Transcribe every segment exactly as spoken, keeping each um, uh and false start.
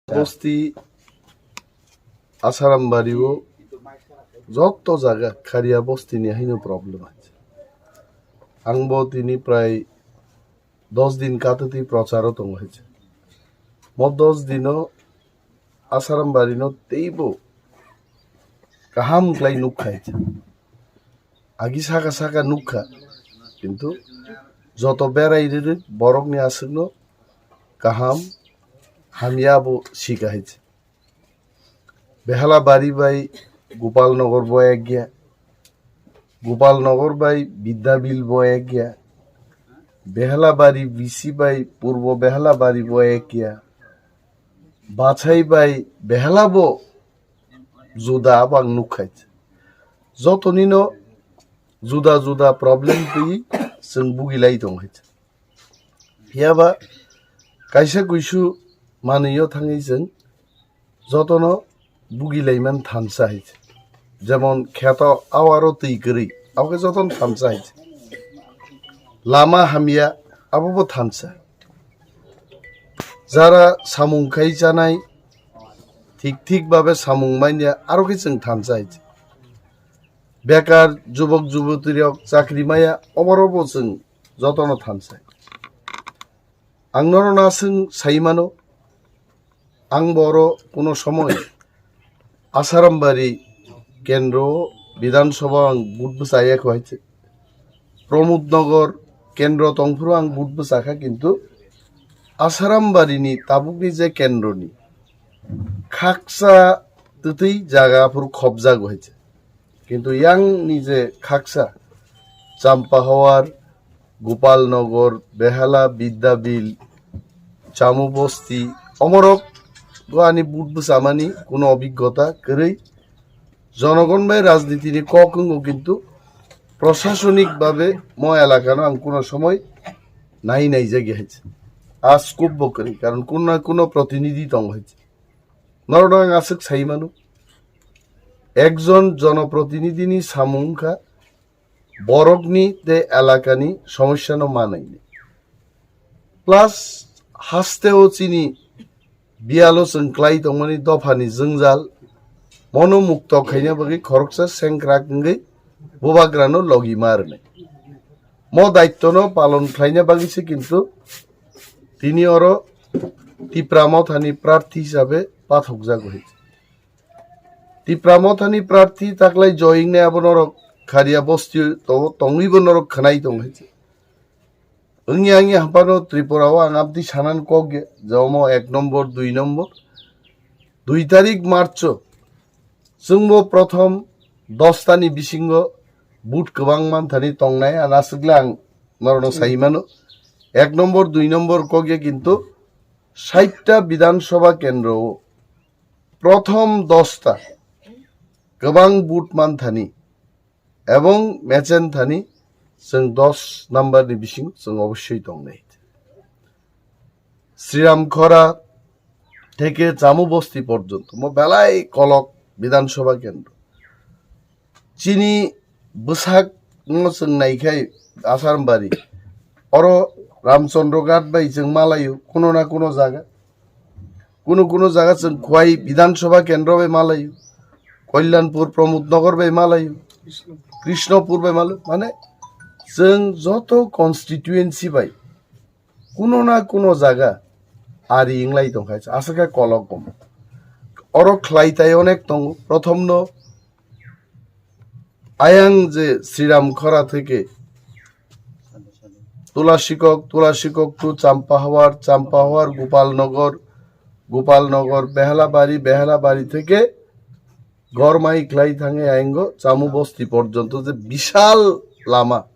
Bosti Asaram bari o joto jaga Kharia bosti ni haino problem hai. Ang bo tini prai dos din katwtwi prochar o tongo hai. Mo dos din o Asaram bari no teibo kaham khlai nukha hai. Agi saka saka nukha, kintu joto berai rwrwk borokni aswkno kaham hamya bo sika hai. Behalabari bai Gopalnagar bo ek gya, Gopalnagar bai Bidyabil bo ek gya, Behalabari bisi bai Purbo Behalabari bo ek gya, Bachai bai Behala bo juda abang nukha hai. Jotonino juda juda problem twi chwng bugilai tong hai. Phiyaba kaisa kuisu manwi o thangwi chwng jotono bugilaiman thansa hai. Jemon kheto awaro twi kwrwi, abo khe jotono thansa hai. Lama hamya, abo bo thansa. Jara samung khai chanai, thik thik babe samung manya, aro khe chwng thansa hai. Bekar jubok jubotirok chakri maya, oboro bo chwng jotono thansa. Ang norokno aswng sai mano, ang bo oro kuno somoy Asarambari kendro Bidhan Sabha ang vote bwchaya kho hai. Pramod Nagar kendro tongphuru ang vote bwchakha, kintu Asarambari ni tabukni je kendro ni khaksa twtwi jaga aphuru khobjago hai. Kintu yang ni je khaksa Champahawar, Gopalnagar, Behala, Bidyabil, Chamu Bosti, omorok go ani vote bwchamani kuno obiggota kwrwi. Jonogon bai rajniti ni kok wngo, kintu prashasonik babe mo elaka no ang kuno somoi nai naijagya hai. A scope bo kwrwi, karon kuno na kuno protinidhi tongo hai. Norokno ang aswk sai mano, ekjon jonoprotinidhi ni samung wngkha borokni tei elakani somosya no manwi. Plus, hasteo chini biyalo chwng klai tongmani dophani jwngjal, mono mukto khaina bagwi khoroksa sengkrak wngwi bubagrano logi ma rwnai. Mo daitwno palon khlaina bagwi se kintu tini oro Tipra Mothani prarthi hisabe pathokjago hai. Tipra Mothani prarthi taklai joingnai abo norok Kharia bosti to-, tongwibo norok khwnai tong hai. Wngya wngya haphano Tripura o ang abdi sanan kok ya, jomo ek nombor, dui nombor. Dui tarik March o chwngbo prothom dos tani bisingo vote kwbang manthani tongnai, ang aswkle ang norokno sai mano. Ek nombor, dui nombor kok ya, kintu sait ta Bidhan Sabha kendro o prothom dos ta kwbang vote manthani ebong mechen thani chwng dos number ni bising chwng obossoi tongnai. Sriram Khora theke Chamu Bosti porjonto mo belai kolok Bidhan Sabha kendro. Chini bwsak no chwng naikhai Asarambari, oro Ramchandra Ghat bai chwng malaio kuno na kuno jaga. Kuno kuno jaga chwng Khowai Bidhan Sabha kendro bai malaio, Kalyanpur Pramod Nagar bai malaio, Krishnapur bai malaio. Mane chwng joto constituency bai kuno na kuno jaga ari wnglai tongkha, aswk khe kolok komo. Oro khlai tai onek tongo. Prothom no ayang je Sriram Khora theke Tulasikok, Tulasikok to Champahawar, Champahawar Gopalnagar, Gopalnagar Behalabari, Behalabari theke Gormai khlai thange ayang Chamu Bosti porjonto je bishal lama,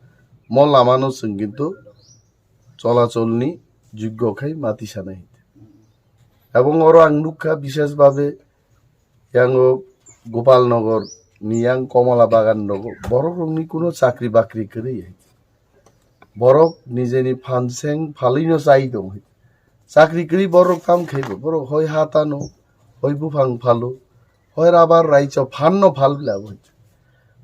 mo lama no chwng kintu cholacholni jogyo khai mati sanai. Ebong oro ang nukha bishesh babe yango Gopalnagar ni yang Komala Bagan rogo borok rokni kuno chakri bakri kwrwi. Borok nijeni phan seng phalwi no chai tong. Chakri kwrwi borok tam khaibo, borok hoi ha tano, hoi buphang phalo, hoi rabar raicho phan no phal bla bo.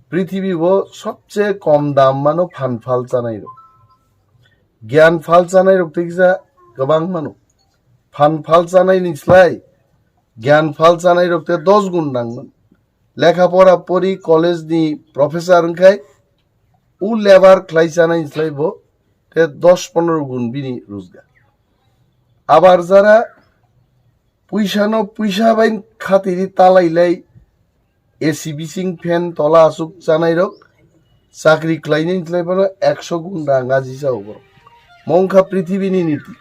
Prithibi bo sobse kom dam mano phan phal chanai rok. Gyan phal chanai rok tiksa kwbang mano. Phan phal chanai ni slai Gyan phal chanai rok te dos gun nangman. Lekha pora pori college ni professor wngkhai u labour khlai chanai slai bo te dos pondro gun bini rojgar. Abar jara puisa no puisa bai khatiri talai lai A C bising fan tola asuk chanai rok chakri khlainai slai bono ekso gun rang aji chao borok. Mongkha prithibini niti.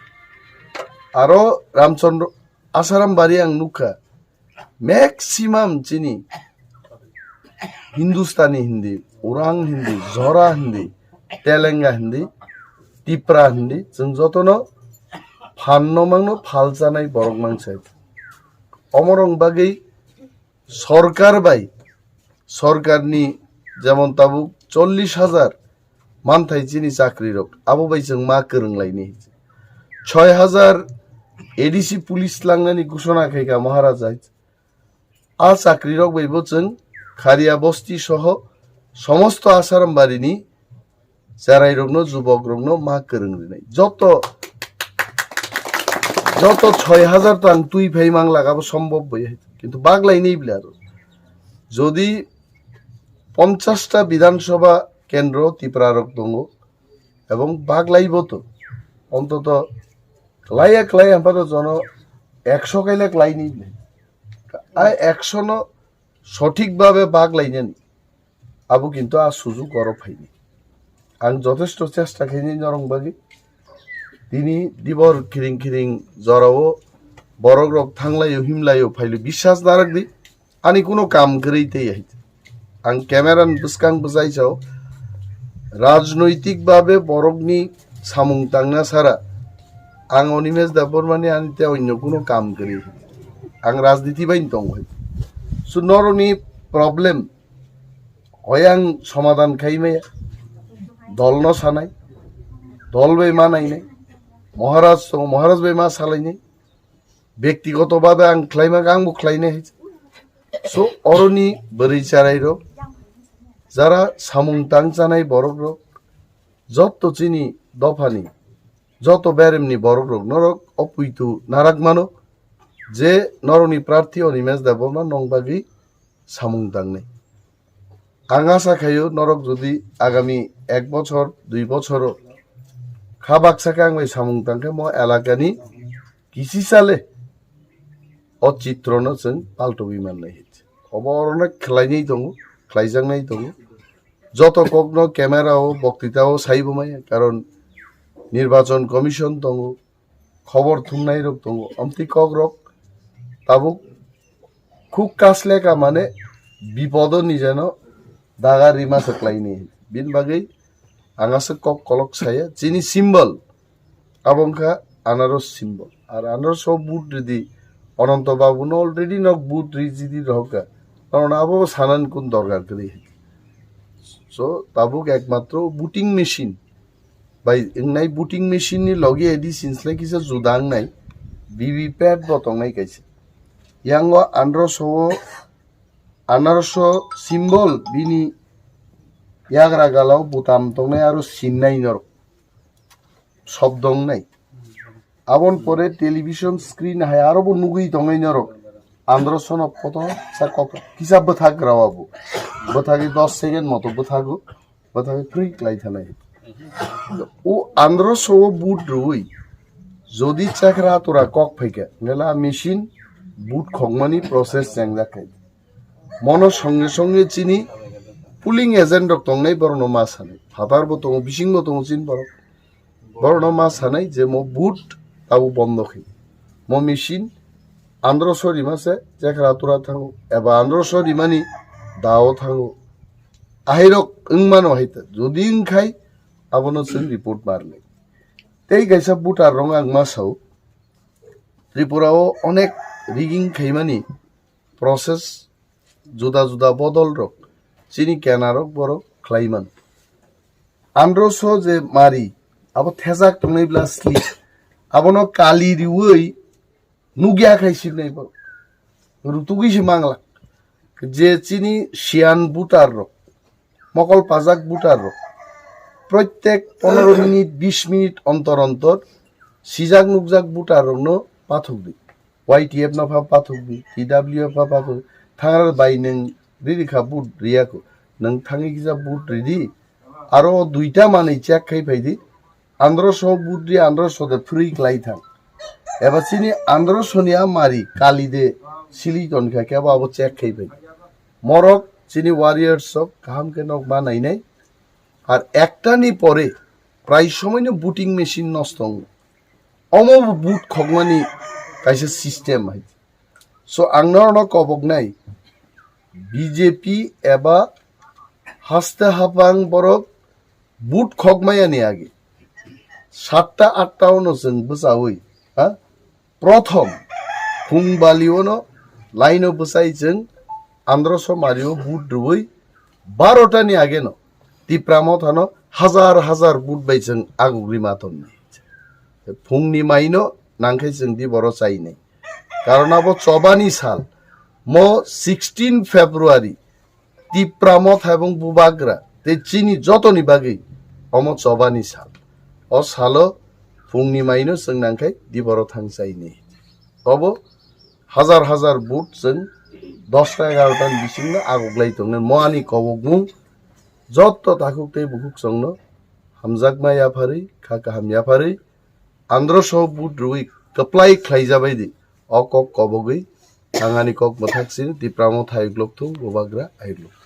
Aro Ramchandra Asaram bari ang nukha maximum chini Hindustani Hindi, Orang Hindi, Jora Hindi, Telenga Hindi, Tipra Hindi, chwng jotono phan no mangno phal chanai borok mangsa. Omorong bagwi sorkar bai, sorkarni jemon tabuk chollish hajar manthai chini chakri rok, abo bai chwng ma kwrwng laini. Choi hajar A D C police langnani ghosona khaika Maharaja. A chakri rok bai bo chwng Kharia Bosti soho somosto Asaram barini cherai rokno, jubok rokno ma kwrwng rinai. Joto, joto choi hajar tang twi phai mang laga bo sombhob bai. Kintu baglai nei bla aro. Jodi ponchash ta Bidhan Sabha kendro Tipra rok tongo ebong baglai bo to. Ontoto klaiya klaiya hampano jono ekso kaila klai nei bla. A ekso no sothik bhabe bag lainani. Abo kintu a sujuk oro phaini. Ang jothesto chesta khaini norong bagwi. Tini dibor khiring khiring jorao borok rok thanglaio, himlaio, phailo biswas narak di. Ani kuno kam kwrwi tei hai. Ang camera ni bwskang bwchai sao. Rajnoitik babe borokni samung tangna sara ang Animesh Debbarmani ani te onyo kuno kam kwrwi. Ang rajniti bai tong hai. So noroni problem hoyang somadan khai maya. Dol no sanai. Dol bai manai nai. Maharaj song, Maharaj bai ma salai nai. Bektigoto bhabe ang khlaima, ang bo khlainai hai. So, oroni bwrwi charai rok, jara samung tang chanai borok rok, jotto chini dophani, jotto beremni borok rok, norok o puitu narak mano, je norokni prarthi Animesh Debbarma nong bagwi samung tangnai. Ang asa khaio norok jodi agami ek bochor, dui bochoro kha baksa khe ang bai samung tangkhe mo elakani kisi sale o chitrono chwng paltogwi mannai. Obo orono khlainai tongo, khlaijaknai tongo. Joto kokno camera o, boktita o saibo maya, karon Nirbachon Commission tongo, khobor thumnai rok tongo. Amtwi kok rok tabuk khuk kasleka mane bipodo nijeno daga rima se klaini. Bin bagwi ang aswk kok kolok saya. Chini symbol abo wngkha anaros symbol. Ar anaros o vote ridi Ananto Babu no already nok vote ridi rohka. Karon abo sanan kun dorkar kwrwi. So tabuk ekmatro voting machine bai wngnai, voting machine ni logi A D C ni slai kisa juda wngnai, V V P A T bo tongnai kaisa. Yango anroso o, anroso symbol bini yagra gala o butam tongnai aro sinnai norok, sobdo wngnai. Aboni pore television screen hai aro bo nugwi tongnai norok. Anroso no koto sa kok kisa bwthak rawa bo. Bwthagwi dos second moto bwthago. Bwthagwi free klai thanai. O anroso o vote rwi jodi chakra tura kok phaikha, ngela machine vote khokmani process chengjak khai. Mono songe songe chini polling agent rok tongnai borokno ma sanai. Phatar bo tongo, bising bo tongo chini borok. Borokno ma sanai je mo vote tabuk bondo khe. Mo machine andro sori ma se chekra tura thango, eba andro sori mani dao thango. Ahai rok wng mano hai ta. Jodi wng khai abono chwng report marnai. Tei kaisa voter rok ang ma sao, Tripura o onek rigging khaimani process juda juda bodol rok chini kena rok borok khlai man. Andro so je mari abo thejak tongnai bla sli abono kali riwi nugya khai sirnai borok. Rutugwi se mangla. Je chini siyan voter rok, mokol pajak voter rok, proitek pondro minute, bis minute ontor ontor sijak nukjak voter rokno pathok di. Y T F no pha pathok di, T W F pha pathok, thangra bai nwng riri kha vote riya kho, nwng thangwi kisa vote ridi, aro duita manwi check khai phai di, andro so vote ri, andro so de free khlai thang, eba chini andro so ni a mari kali de sili ton kha khe abo check khai phai di. Morok chini warriors sok kaham khe nok ma nainai, ar ekta ni pore prai somoi no voting machine nosto wngo. Omo bo vote khokmani kaisa system hai. So ang norokno koboknai, B J P eba haste hapang borok vote khokmaya ni age satta atta ono chwng bwchawi, ha, prothom phung bali ono line o bwchai chwng andro so mari o vote rwui barota ni age no Tipra Motha no hazar hazar vote bai chwng agugri ma tong nai. Phung ni mai no nangkhe chwng di boro chai nai. Karon abo chobani sal, mo sixteen February Tipra Motha ebong Bubagra tei chini jotoni bagwi omo chobani sal. O salo phungni maino chwng nangkhai diboro thang chaini. Obo hazar hazar vote chwng dosta egarota ni bisingno agoklai tongnai. Mo ani kobokmung jotto takhuk tei bukhuk chwngno hamjakma yapharwi, kha kaham yapharwi, andro so vote rwui kwplai khlaijabai di. O kok kobogwi ang ani kok mwthak sini Tipra Motha ayuk lok thung, Bubagra ayuk lok thung.